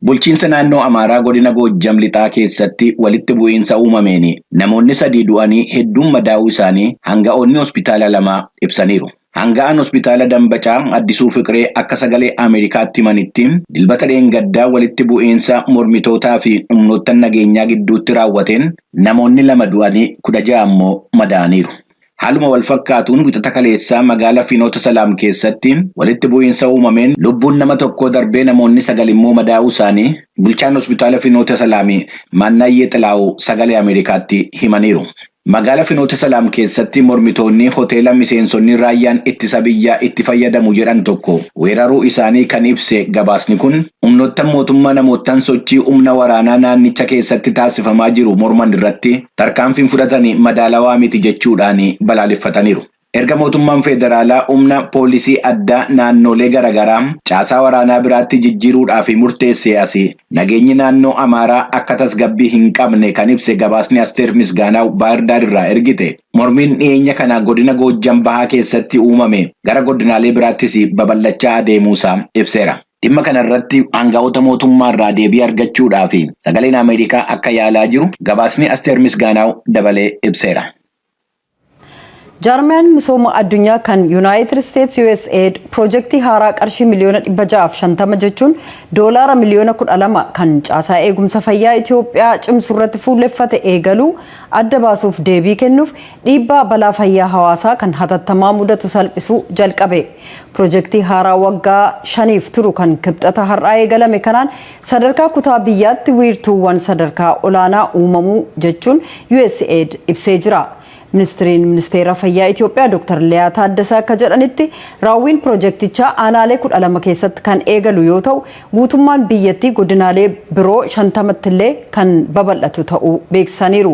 Bulchiinsa naannoo Amaaraa godina Goojjam Lixaa keessatti walitti bu'iinsa uumameen namoonni 3 du'anii hedduun madaa'uu isaanii hanga'oonni hospitaala 2 ibsaniiru. Hanga'aan hospitaala Dambacaa Addisuu Fiqiree akka sagalee Ameerikaatti himanitti dilbata dheengaddaa walitti bu'iinsa mormitootaa fi humnoottan nageenyaa gidduutti raawwateen namoonni 2 du'anii 16 ammoo madaa'aniiru. Haaluma wal fakkaatuun wixata kaleessaa magaala Finoota Salaam keessatti walitti bu'iinsa uumameen lubbuun nama tokkoo darbee namoonni 9 immoo madaa'uu isaanii bulchaan hospitaala Finoota Salaam Maannaayyee Xilaa'uu sagalee Ameerikaatti himaniiru. Magaala Finoota Salaam keessatti mormitoonni hoteela miseensonni raayyaan ittisa biyyaa itti fayyadamu jedhan tokko weeraruu isaanii kan ibse gabaasni kun humnoottan mootummaa namoottan sochii humna waraanaa naannicha keessatti taasifamaa jiru morman irratti tarkaanfiin fudhatan madaalawaa miti jechuudhaan balaaleffataniiru. Erga mootummaan federaalaa humna poolisii addaa naannolee garaagaraa caasaa waraanaa biraatti jijjiiruudhaaf murteessee as nageenyi naannoo Amaaraa akka tasgabbii hin qabne kan ibse gabaasni Asteer Misgaanaaw Baahirdaar irraa ergite mormiin dhiyeenya kana godina Goojjam Bahaa keessatti uumame gara godinaalee biraattis babal'achaa adeemuusaa ibseera. Dhimma kana irratti aangaa'ota mootummaa irraa deebii argachuudhaaf sagaleen Ameerikaa akka yaalaa jiru gabaasni Asteer Misgaanaaw dabalee ibseera. Jaarmiyaan misooma addunyaa kan Yuunaayitid Isteets USAID piroojeektii haaraa qarshii miliyoona 650 jechuun doolaara miliyoona 12 kan caasaa eegumsa fayyaa Itoophiyaa cimsu irratti fuulleffate eegaluu adda baasuuf deebii kennuuf dhiibbaa balaa fayyaa hawaasaa kan hatattamaa mudatu salphisuu jalqabe. Piroojeektii haaraa waggaa 5f turu kan kibxata har'aa eegalame kanaan sadarkaa kutaa biyyaatti wiirtuuwwan sadarkaa olaanaa uumamuu jechuun USAID ibsee jira. Ministiriin Ministeera Fayyaa Itoophiyaa Dr. Liyaa Taaddasaa akka jedhanitti raawwiin piroojeektichaa aanaalee 12 keessatti kan eegalu yoo ta'u guutummaan biyyattii godinaalee biroo 50tti illee kan babal'atu ta'uu beeksisaniiru.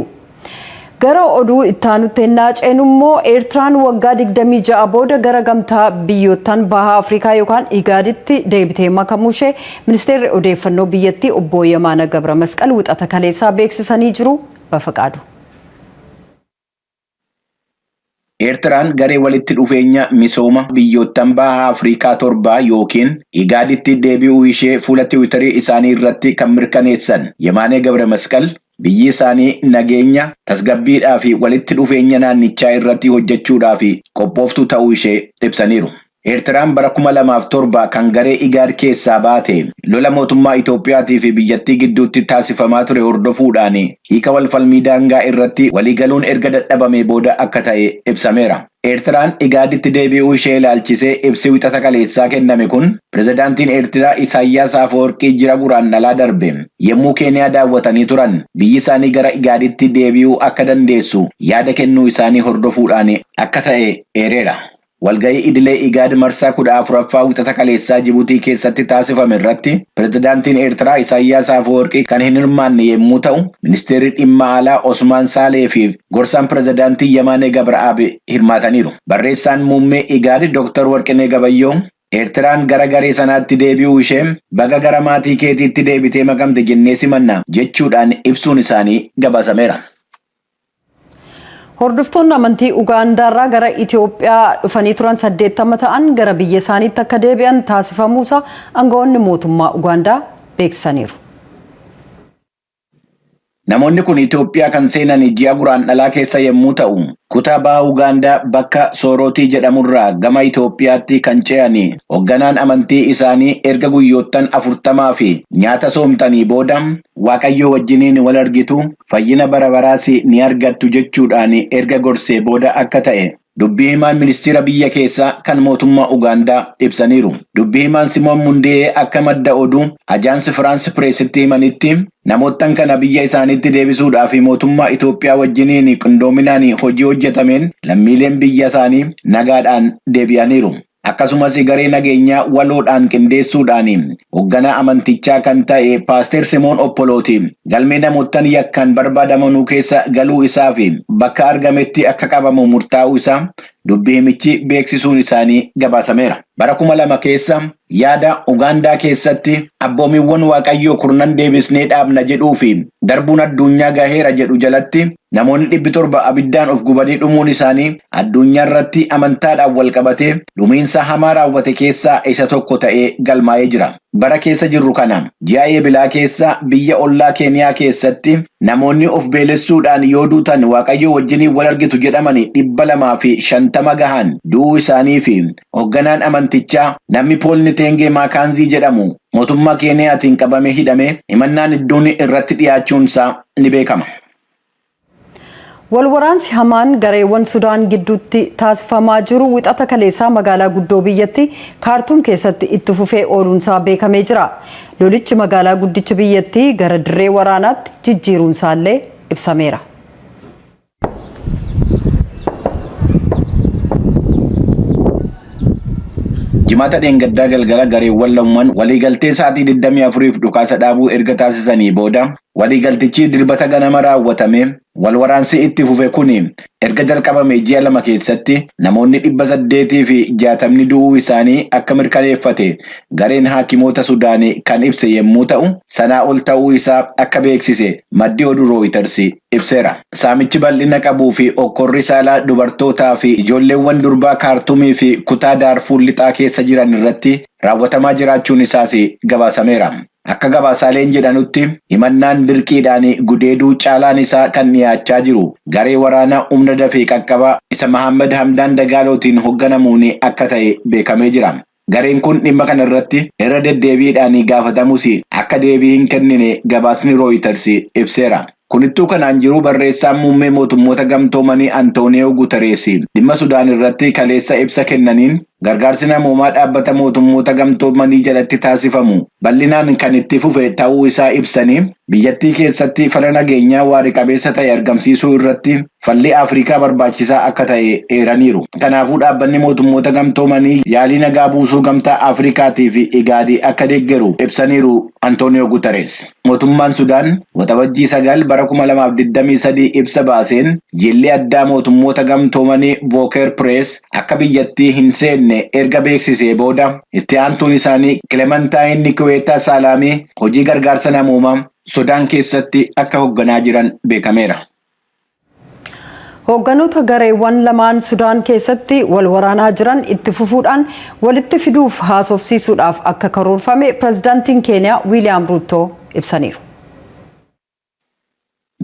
Gara oduu ittaanutti ennaa ceenu immoo Eertiraan waggaa 26 booda gara gamtaa biyyoottan baha Afrikaa yookaan Igaaditti deebitee makamuu ishee ministeerri odeeffannoo biyyattii obbo Yamaana Gabra Masqal wixata kaleessaa beeksisanii jiru. Bafaqaadu. Eertiraan garee walitti dhufeenya misooma biyyoottan baha Afrikaa 7 yookiin Igaaditti deebi'uu ishee fuula Tiwiitarii isaanii irratti kan mirkaneessan Yemaanee Gabra Masqal biyyi isaanii nageenya tasgabbiidhaa fi walitti dhufeenya naannichaa irratti hojjechuudhaaf qophooftuu ta'uu ishee ibsaniiru. Eertiraan bara 2007 kan garee Igaad keessaa baate lola mootummaa Itoophiyaatii fi biyyattii gidduutti taasifamaa ture hordofuudhaan hiika walfalmii daangaa irratti waliigaluun erga dadhabamee booda akka ta'e ibsameera. Eertiraan Igaaditti deebi'uu ishee ilaalchisee ibsi wixata kaleessaa kenname kun pirezidaantiin Eertiraa Isaayyaas Afeworqii jira guraandhalaa darbe yommuu Keeniyaa daawwatanii turan biyyi isaanii gara Igaaditti deebi'uu akka dandeessu yaada kennuu isaanii hordofuudhaan akka ta'e eereera. Walga'ii idilee Igaad marsaa 14ffaa wixata kaleessaa Jibuutii keessatti taasifame irratti pirezidaantiin Eertiraa Isaayyaas Afeworqii kan hin hirmaanne yommuu ta'u, ministeerri dhimma alaa Osmaan Saalee fi gorsaan pirezidaantii Yamaanee Gabra'aab hirmaataniiru. Barreessaan muummee Igaad Dr. Warqinee Gabayyoo Eertiraan gara garee sanaatti deebi'uu ishee baga gara maatii keetiitti deebitee makamte jennee simanna jechuudhaan ibsuun isaanii gabaasameera. Hordoftoonni amantii Ugaandaarraa gara Itoophiyaa dhufanii turan 80 ta'an gara biyya isaaniitti akka deebi'an taasifamuusaa aangawoonni mootummaa Ugaandaa beeksisaniiru. Namoonni kun Itoophiyaa kan seenan ji'a guraandhalaa keessa yommuu ta'u, kutaa baha Ugaandaa bakka Soorootii jedhamurraa gama Itoophiyaatti kan ce'an hoogganaan amantii isaanii erga guyyoottan 40 fi nyaata soomtanii booda Waaqayyoo wajjiniin wal argitu fayyina bara baraas ni argattu jechuudhaan erga gorsee booda akka ta'e dubbii himaan ministeera biyya keessaa kan mootummaa Ugaandaa ibsaniiru. Dubbii himaan Simoon Mundee akka madda oduu Ajaansi Firaansi Pireesitti himanitti namoottan kana biyya isaaniitti deebisuudhaaf mootummaa Itoophiyaa wajjiniin qindoominaan hojii hojjetameen lammiileen biyya isaanii nagaadhaan deebi'aniiru. Akkasumas garee nageenyaa waloodhaan qindeessuudhaan hoogganaa amantichaa kan ta'e Paaster Simoon Oppolooti galmee namoottan yakkaan barbaadamanuu keessa galuu isaa fi bakka argametti akka qabamu murtaa'uu isaa Dubbi himichi beeksisuun isaanii gabaasameera. Bara 2000 keessa yaada Ugaandaa keessatti abboomiiwwan Waaqayyoo kurnan deebisnee dhaabna jedhuu fi darbuun addunyaa gaheera jedhu jalatti namoonni 700 abiddaan of gubanii dhumuun isaanii addunyaa irratti amantaadhaan wal qabatee dhumiinsa hamaa raawwate keessaa isa tokko ta'ee galmaa'ee jira. Bara keessa jirru kana ji'a Eebilaa keessa biyya ollaa Keeniyaa keessatti namoonni of beelessuudhaan yoo duutan Waaqayyoo wajjiniin wal argitu jedhaman 250 gahan du'uu isaanii fi hoogganaan amantichaa namni Pool Nteengee Maakaanzii jedhamu mootummaa Keeniyaatiin qabamee hidhame himannaan iddoon irratti dhiyaachuunsaa ni beekama. Walwaraansi hamaan gareewwan Sudaan gidduutti taasifamaa jiru wixata kaleessaa magaalaa guddoo biyyattii Kaartuum keessatti itti fufee ooluunsaa beekamee jira. Lolichi magaalaa guddicha biyyattii gara dirree waraanaatti jijjiiruunsaallee ibsameera. Jimaata dheengaddaa galgala gareewwan lamaan waliigaltee sa'aatii 24f dhukaasa dhaabuu erga taasisanii booda waliigaltichi dilbata ganama raawwatame walwaraansi itti fufe kun erga jalqabame ji'a 2 keessatti namoonni 860 du'uu isaanii akka mirkaneeffate gareen haakimoota Sudaanii kan ibse yommuu ta'u sanaa ol ta'uu isaa akka beeksise maddi oduu Rooyiters ibseera. Saamichi bal'ina qabuu fi okkorri saalaa dubartootaa fi ijoolleewwan durbaa Kaartumii fi kutaa Daarfuur lixaa keessa jiran irratti raawwatamaa jiraachuun isaas gabaasameera. Akka gabaasaaleen jedhanutti himannaan dirqiidhaan gudeeduu caalaan isaa kan dhiyaachaa jiru garee waraanaa humna dafee qaqqabaa isa Mahammad Hamdaan Dagaalootiin hoogganamuun akka ta'e beekamee jira. Gareen kun dhimma kana irratti irra deddeebiidhaan gaafatamus akka deebii hin kennine gabaasni Rooyiters ibseera. Kunittuu kanaan jiru barreessaan muummee mootummoota gamtoomanii Antooniyoo Guterees dhimma Sudaan irratti kaleessa ibsa kennaniin gargaarsi namoomaa dhaabbata mootummoota gamtoomanii jalatti taasifamu bal'inaan kan itti fufe ta'uu isaa ibsanii biyyattii keessatti fala nageenyaa waarii qabeessa ta'e argamsiisuu irratti falli Afrikaa barbaachisaa akka ta'e eeraniiru. Kanaafuu dhaabbanni mootummoota gamtoomanii yaalii nagaa buusuu gamtaa Afrikaatii fi Igaadii akka deeggaru ibsaniiru Antooniyoo Guterees. Mootummaan Sudaan waxabajjii 9 bara 2023 ibsa baaseen jilli addaa mootummoota gamtoomanii Vooker Pirees akka biyyattii hin seenne erga beeksisee booda itti aantuun isaanii Kilementaayin Nikuweetaa Saalaamii hojii gargaarsa namoomaa Sudaan keessatti akka hoogganaa jiran beekameera. Hoogganoota gareewwan lamaan Sudaan keessatti wal waraanaa jiran itti fufuudhaan walitti fiduuf haasofsiisuudhaaf akka karoorfame pirezidaantiin Keeniyaa Wiiliyaam Ruutoo ibsaniiru.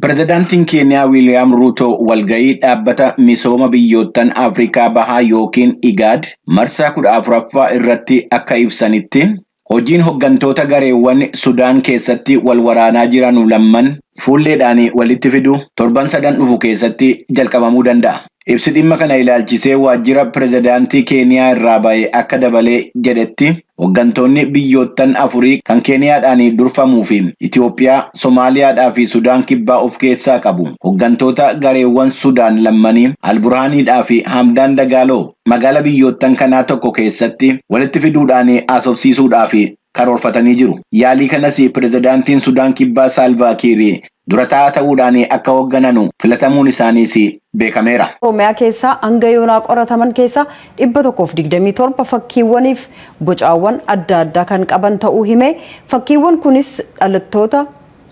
Pirezidaantiin Keeniyaa Wiiliyaam Ruutoo walgahii dhaabbata misooma biyyoottan Afrikaa Bahaa yookiin IGAD marsaa 14ffaa irratti akka ibsanitti hojiin hooggantoota gareewwan Sudaan keessatti wal waraanaa jiran lamman fuulleedhaan walitti fidu torban 3 dhufu keessatti jalqabamuu danda'a. Ibsi dhimma kana ilaalchisee waajjira pirezidaantii Keeniyaa irraa ba'e akka dabalee jedhetti hooggantoonni biyyoottan 4 kan Keeniyaadhaan durfamuu fi Itoophiyaa, Somaaliyaadhaa fi Sudaan kibbaa of keessaa qabu. Hooggantoota gareewwan Sudaan lammanii Alburhaaniidhaa fi Hamdaan Dagaaloo magaala biyyoottan kanaa tokko keessatti walitti fiduudhaan haasofsiisuudhaaf karoorfatanii jiru. Yaalii kanas pirezidaantiin Sudaan kibbaa Saalvaakiir dura taa'aa ta'uudhaan akka hooggananu filatamuun isaaniis beekameera. Oromiyaa keessaa hanga yoonaa qorataman keessaa 127 fakkiiwwaniif bocaawwan adda addaa kan qaban ta'uu hime. Fakkiiwwan kunis dhaloota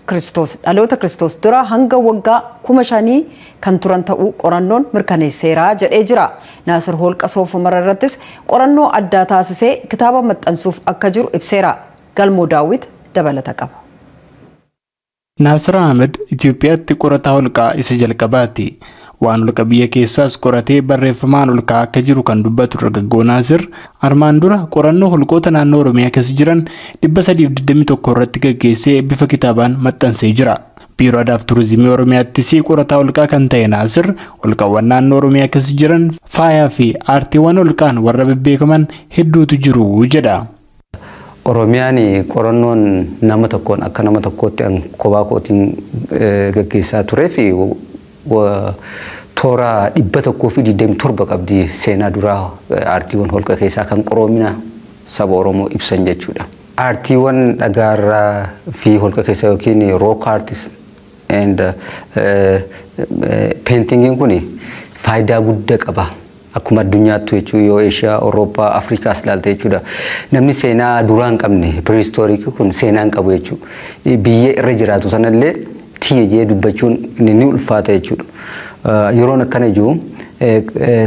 Kiristoos dura hanga waggaa 5000 kan turan ta'uu qorannoon mirkaneesseera jedhee jira. Naasir Holqa Soofumar irrattis qorannoo addaa taasisee kitaaba maxxansuuf akka jiru ibseera. Galmoo Daawit dabalata qaba. Naasir Ahmed Itoophiyaatti qorataa holqaa isa jalqabaati. Waan holqa biyya keessaas qoratee barreeffamaan holqaa akka jiru kan dubbatu dargaggoo Naasir armaan dura qorannoo holqoota naannoo Oromiyaa keessa jiran 321 irratti gaggeessee bifa kitaabaan maxxansee jira. Biiroo Aadaa fi Turizimii Oromiyaattis qorataa holqaa kan ta'e Naasir holqawwan naannoo Oromiyaa keessa jiran faayaa fi aartiiwwan holqaan warra bebbeekaman hedduutu jiru jedha. Oromiyaan qorannoon nama tokkoon akka nama tokkootti kophaa kootiin gaggeessaa turee fi toora 127 qabdi seenaa duraa aartiiwwan holqa keessaa kan qoroomina saba Oromoo ibsan jechuudha. Aartiiwwan dhagaarraa fi holqa keessaa yookiin rock artist and paintingiin kun faayidaa guddaa qaba. Akkuma addunyaattu jechuudha, yoo Eeshiyaa, Awurooppaa, Afrikaas ilaalte jechuudha. Namni seenaa duraa hin qabne, prehistoric kun seenaa hin qabu jechuudha. Biyya irra jiraatu sanallee tiyya jee dubbachuun ni ulfaata jechuudha. Yeroon akkana jiru,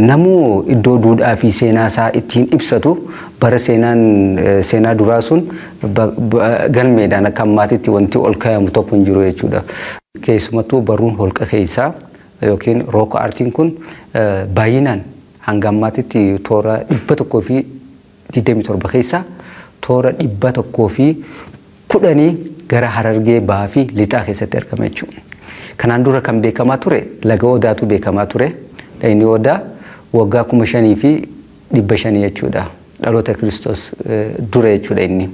namuu iddoo duudhaa fi seenaa isaa ittiin ibsatu, bara seenaan seenaa duraa sun galmeedhaan akka ammaatitti wanti ol kaa'amu tokko hin jiru jechuudha. Keessumattuu barruun holqa keessaa yookiin rock artiin kun baay'inaan hanga ammaatitti toora 127 keessaa toora 110 gara Harargee Bahaa fi Lixaa keessatti argama jechuudha. Kanaan dura kan beekamaa ture Laga Odaatu beekamaa ture. Lagni Odaa waggaa 5500 jechuudha. Dhaloota Kiristoos dura jechuudha inni.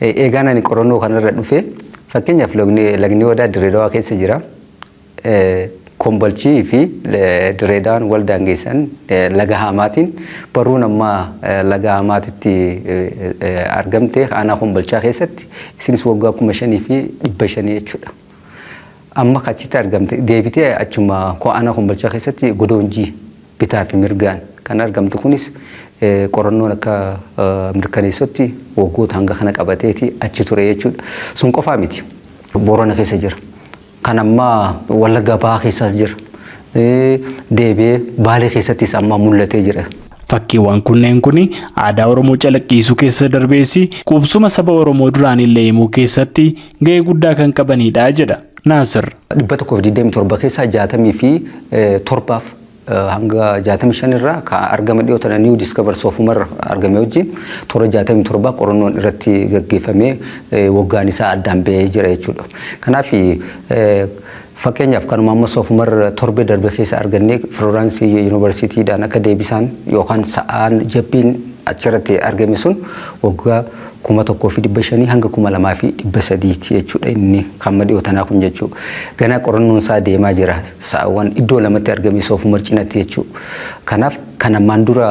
Eegaan ani qorannoo kanarra dhufe, fakkeenyaaf, Lagni Odaa Dirreedawaa keessa jira. Kombolchii fi Dirreedawaan wal daangeessan Laga Hamaatiin. Barruun ammaa Laga Hamaatitti argamte aanaa Kombolchaa keessatti, isinis waggaa 5500 jechuudha. Amma achitti argamte deebitee achuma aanaa Kombolchaa keessatti Godoonjii bitaa fi mirgaan kan argamtu kunis qorannoon akka mirkaneessotti waggoota hanga kana qabateeti achi ture jechuudha. Sun qofaa miti. Boorana keessa jira. Kan ammaa Wallagga Bahaa keessaas jira. Deebi'ee Baalee keessattis amma mul'atee jira. Fakkiiwwan kunneen kun aadaa Oromoo calaqqisiisuu keessa darbees qubsuma saba Oromoo duraan illee himuu keessatti gahee guddaa kan qabanidha jedha Naasir. 127 keessaa 67f hanga 65 irraa kan argama dhiyoo tana new discover Soofumar argame wajjin toora 67 qorannoon irratti gaggeeffamee waggaan isaa addaan bahee jira jechuudha. Kanaaf, fakkeenyaaf, kanuma amma Soofumar torbee darbe keessa argannee Filoraansii Yuunivarsiitiidhaan akka deebisaan yookaan sa'aan jabbiin achirratti argame sun waggaa 1500 hanga 2300ti jechuudha inni kan dhiyoo tanaa kun jechuudha. Ganaa qorannoon isaa deemaa jira. Sa'aawwan iddoo lamatti argame Soofumar cinatti jechuudha. Kanaaf, kan ammaan dura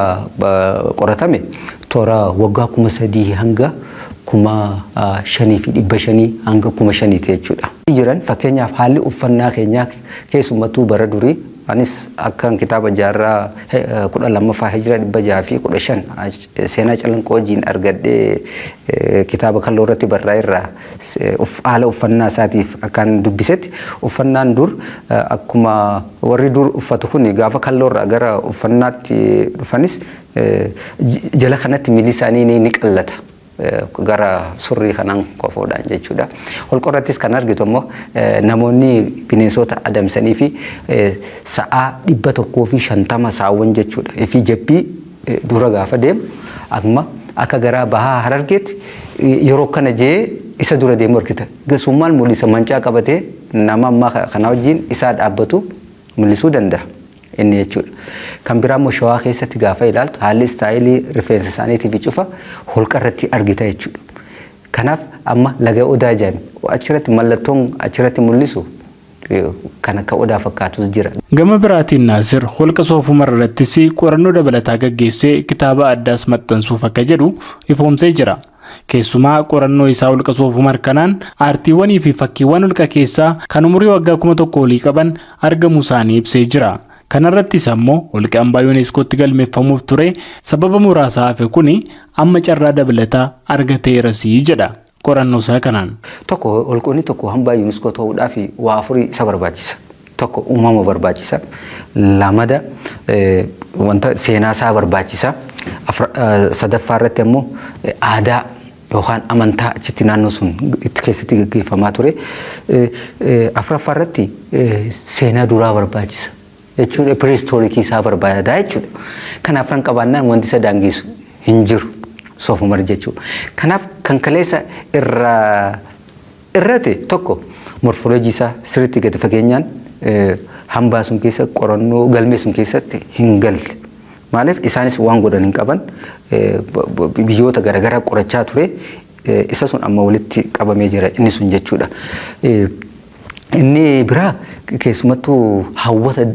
qoratame toora waggaa 3000 hanga 5500 hanga 5000ti jechuudha. Jiran, fakkeenyaaf, haalli uffannaa keenyaa keessumattuu bara durii, anis akkan kitaaba jaarraa 12ffaa hijira 615 seenaa Calanqoo wajjin argadhee kitaaba kalloo irratti barraa'e irraa haala uffannaa isaatiif akkan dubbisetti, uffannaan dur akkuma warri dur uffatu kun gaafa kalloo irraa gara uffannaatti dhufanis jala kanatti miilli isaanii ni qallata. Gara surrii kanaan kofoodhaan jechuudha. Holqorrattis kan argitu immoo namoonni bineensota adamsanii fi sa'aa 150 saawwan jechuudha. Fi jabbii dura gaafa deemu amma akka gara Bahaa Harargeetti yeroo kana jee isa dura deemu argita. Gasummaan mul'isa, mancaa qabatee nama ammaa kana wajjin isaa dhaabbatu mul'isuu danda'a inni jechuudha. Kan biraa immoo Shawaa keessatti gaafa ilaaltu haalli style rifeensa isaaniitii fi cufa holqa irratti argita jechuudha. Kanaaf, amma Laga Odaa jedhame achirratti mallattoon achirratti mul'isu kan akka odaa fakkaatus jira. Gama biraatiin Naasir holqa Soofumar irrattis qorannoo dabalataa gaggeessee kitaaba addaas maxxansuuf akka jedhu ifoomsee jira. Keessumaa qorannoo isaa holqa Soofumar kanaan aartiiwwanii fi fakkiiwwan holqa keessaa kan umurii waggaa 1000 olii qaban argamuu isaanii ibsee jira. Kanarrattis ammoo holqi hambaa Yuuneeskootti galmeeffamuuf ture sababa muraasa hafe kuni amma carraa dabalataa argateerasii jedha qorannoo isaa kanaan. Tokko, holqoonni tokko hambaa Yuuneskoo ta'uudhaaf waa afurii isa barbaachisa. Tokko, uumama barbaachisa. Lamada, wanta seenaa isaa barbaachisa. Sadaffaa irratti ammoo aadaa yookaan amantaa achitti naannoo sun itti keessatti gaggeeffamaa ture. Afuraffaa irratti seenaa duraa barbaachisa. Jechuudha, prehistoric isaa barbaada jechuudha. Kanaaf kan qabaannaan wanti isa daangessu hin jiru Soofumar jechuudha. Kanaaf, kan kaleessa irraa irrate tokko morphology isaa sirriitti gadi fageenyaan hambaa sun keessa qorannoo galmee sun keessatti hin galle. Maaliif, isaanis waan godhan hin qaban, biyyoota garaagaraa qorachaa ture, isa sun amma walitti qabamee jira inni sun jechuudha. Inni biraa keessumattuu hawwata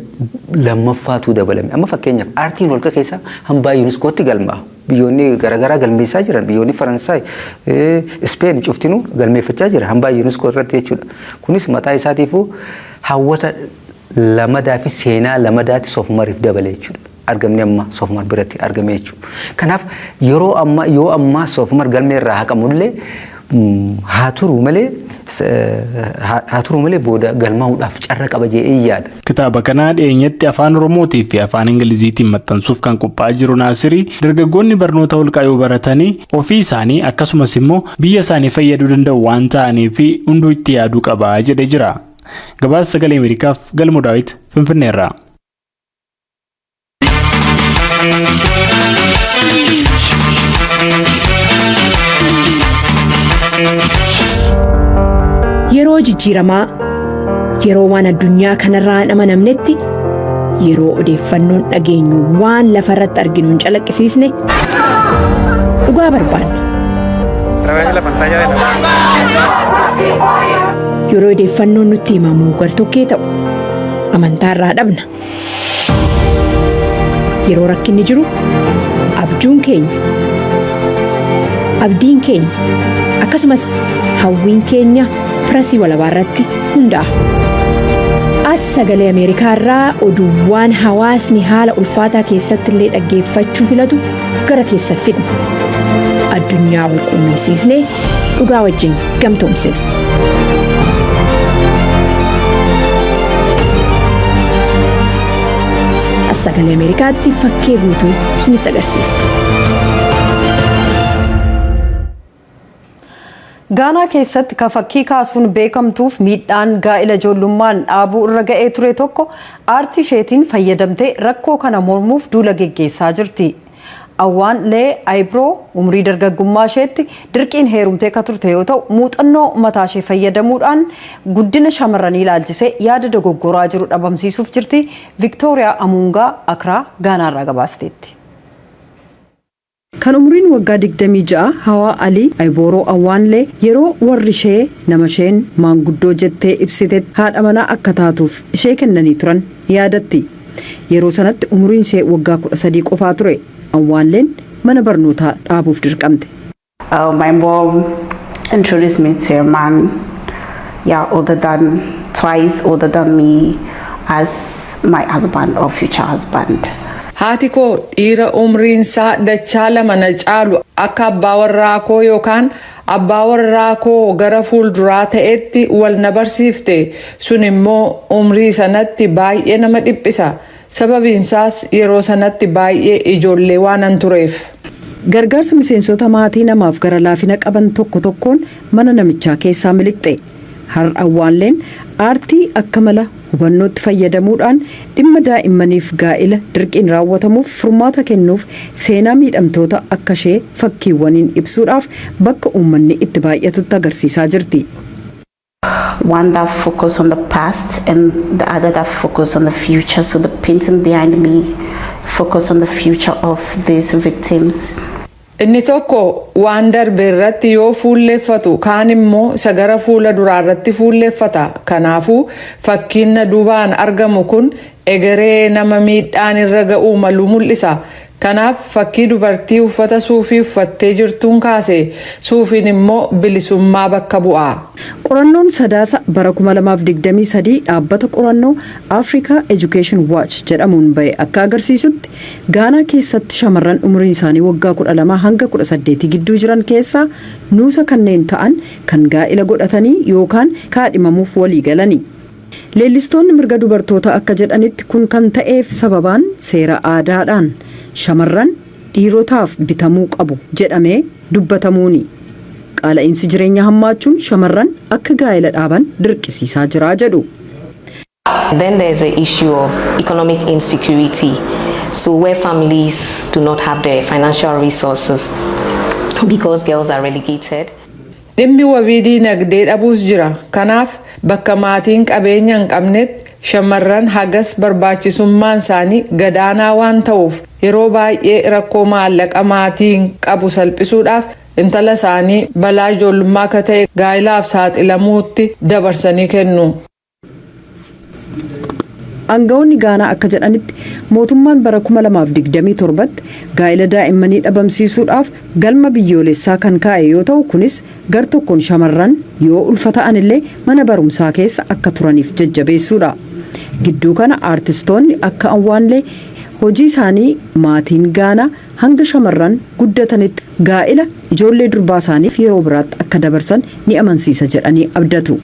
lammaffaatu dabalame. Amma fakkeenyaaf, aartiin holqa keessaa hambaa Yuuniskootti galmaa. Biyyoonni garaagaraa galmeessaa jiran, biyyoonni Faransaay, Ispeen cuftinuu galmeeffachaa jira hambaa Yuuniskoo irratti jechuudha. Kunis mataa isaatiifuu hawwata lamadaa fi seenaa lamadaatti Soofumariif dabale jechuudha. Argamni amma Soofumar biratti argame jechuudha. Kanaaf yeroo amma yoo ammaa Soofumar galmee irraa haqamullee, haa turu malee booda galmaa'uudhaaf carra qaba jedhee yaada. Kitaaba kana dhiyeenyatti afaan Oromootii fi afaan Ingiliziitiin maxxansuuf kan qophaa'aa jiru Naasirii, dargaggoonni barnoota holqaa yoo baratanii ofii isaanii akkasumas immoo biyya isaanii fayyaduu danda'u waan ta'aniif hunduu itti yaaduu qaba jedhee jira. Gabaasa Sagalee Ameerikaaf Galmo Daawit, Finfinneerraa. Yeroo jijjiiramaa, yeroo waan addunyaa kanarraa hin amanamnetti, yeroo odeeffannoon dhageenyu waan lafa irratti arginu hin calaqqisiisne dhugaa barbaanna. Yeroo odeeffannoon nutti himamu gartokkee ta'u, amantaa irraa dhabna. Yeroo rakkinni jiru abjuun keenya, abdiin keenya, akkasumas hawwiin keenya Pirasii Walabaa irratti hundaa'a. As Sagalee Ameerikaa irraa oduuwwan hawaasni haala ulfaataa keessatti illee dhaggeeffachuu filatu gara keessa fidna. Addunyaa wal quunnamsiisnee dhugaa wajjin gamtoomsina. As Sagalee Ameerikaatti fakkee guutuu isinitti agarsiisa. Gaanaa keessatti ka fakkii kaasuun beekamtuuf miidhaan gaa'ila ijoollummaan dhaabuu irra ga'ee ture tokko aartii isheetiin fayyadamtee rakkoo kana mormuuf duula geggeessaa jirti. Awwaan Lee Ayibroo umrii dargaggummaa isheetti dirqiin heerumtee ka turte yoo ta'u, muuxannoo mataa ishee fayyadamuudhaan guddina shamarranii ilaalchisee yaada dogoggoraa jiru dhabamsiisuuf jirti. Viktooriyaa Amuungaa Akraa, Gaanaarraa gabaasteetti. Kan umriin waggaa 26 Hawaa Alii Ayibooroo Awwaanlee yeroo warri ishee nama isheen maanguddoo jettee ibsitetti haadha manaa akka taatuuf ishee kennanii turan yaadatti. Yeroo sanatti umriin ishee waggaa 13 qofaa ture. Awwaanleen mana barnootaa dhaabuuf dirqamte. My mom introduced me to a man, yeah, older than, twice older than me, as my husband or future husband. Haati koo dhiira umriinsaa dachaa lama na caalu akka abbaa warraa koo yookaan abbaa warraa koo gara fuulduraa ta'etti wal na barsiifte. Sun immoo umrii sanatti baay'ee nama dhiphisa. Sababiinsaas yeroo sanatti baay'ee ijoollee waanan tureef. Gargaarsa miseensota maatii namaaf gara laafina qaban tokko tokkoon mana namichaa keessaa miliqxe. Har'a Awwaanleen aartii akka mala hubannootti fayyadamuudhaan dhimma daa'immaniif gaa'ila dirqiin raawwatamuuf furmaata kennuuf, seenaa miidhamtoota akka ishee fakkiiwwaniin ibsuudhaaf bakka uummanni itti baay'atutti agarsiisaa jirti. One that focus on the past and the other that focus on the future. So the painting behind me focus on the future of these victims. Inni tokko waan darbe irratti yoo fuulleeffatu, kaan immoo isa gara fuula duraa irratti fuulleeffata. Kanaafuu fakkiin na duubaan argamu kun egeree nama miidhaan irra ga'uu malu mul'isa. Kanaaf fakkii dubartii uffata suufii uffattee jirtuun kaase. Suufiin immoo bilisummaa bakka bu'a. Qorannoon Sadaasa bara 2023 dhaabbata qorannoo Africa Education Watch jedhamuun bahe akka agarsiisutti, Gaanaa keessatti shamarran umriin isaanii waggaa 12 hanga 18 gidduu jiran keessaa nuusa kanneen ta'an kan gaa'ila godhatanii yookaan kaadhimamuuf walii galani. Leellistoonni mirga dubartoota akka jedhanitti, kun kan ta'eef sababaan seera aadaadhaan shamarran dhiirotaaf bitamuu qabu jedhamee dubbatamuuni. Qaala'insi jireenya hammaachuun shamarran akka gaa'ela dhaaban dirqisiisaa jira jedhu. Then there's the issue of economic insecurity. So where families do not have the financial resources because girls are relegated. Dhimmi wabii diinagdee dhabuus jira. Kanaaf bakka maatiin qabeenya hin qabnetti shamarran hagas barbaachisummaan isaanii gadaanaa waan ta'uuf, yeroo baay'ee rakkoo maallaqa maatiin qabu salphisuudhaaf intala isaanii balaa ijoollummaa akka ta'e gaa'ilaaf saaxilamuutti dabarsanii kennu. Aangawoonni Gaanaa akka jedhanitti, mootummaan bara 2027tti gaa'ela daa'immanii dhabamsiisuudhaaf galma biyyoolessaa kan kaa'e yoo ta'u, kunis gar tokkoon shamarran yoo ulfa ta'an illee mana barumsaa keessa akka turaniif jajjabeessuudha. Gidduu kana aartistoonni akka Awwaanlee Hojii isaanii maatiin Gaanaa hanga shamarran guddatanitti gaa'ila ijoollee durbaa isaaniif yeroo biraatti akka dabarsan ni amansiisa jedhanii abdatu.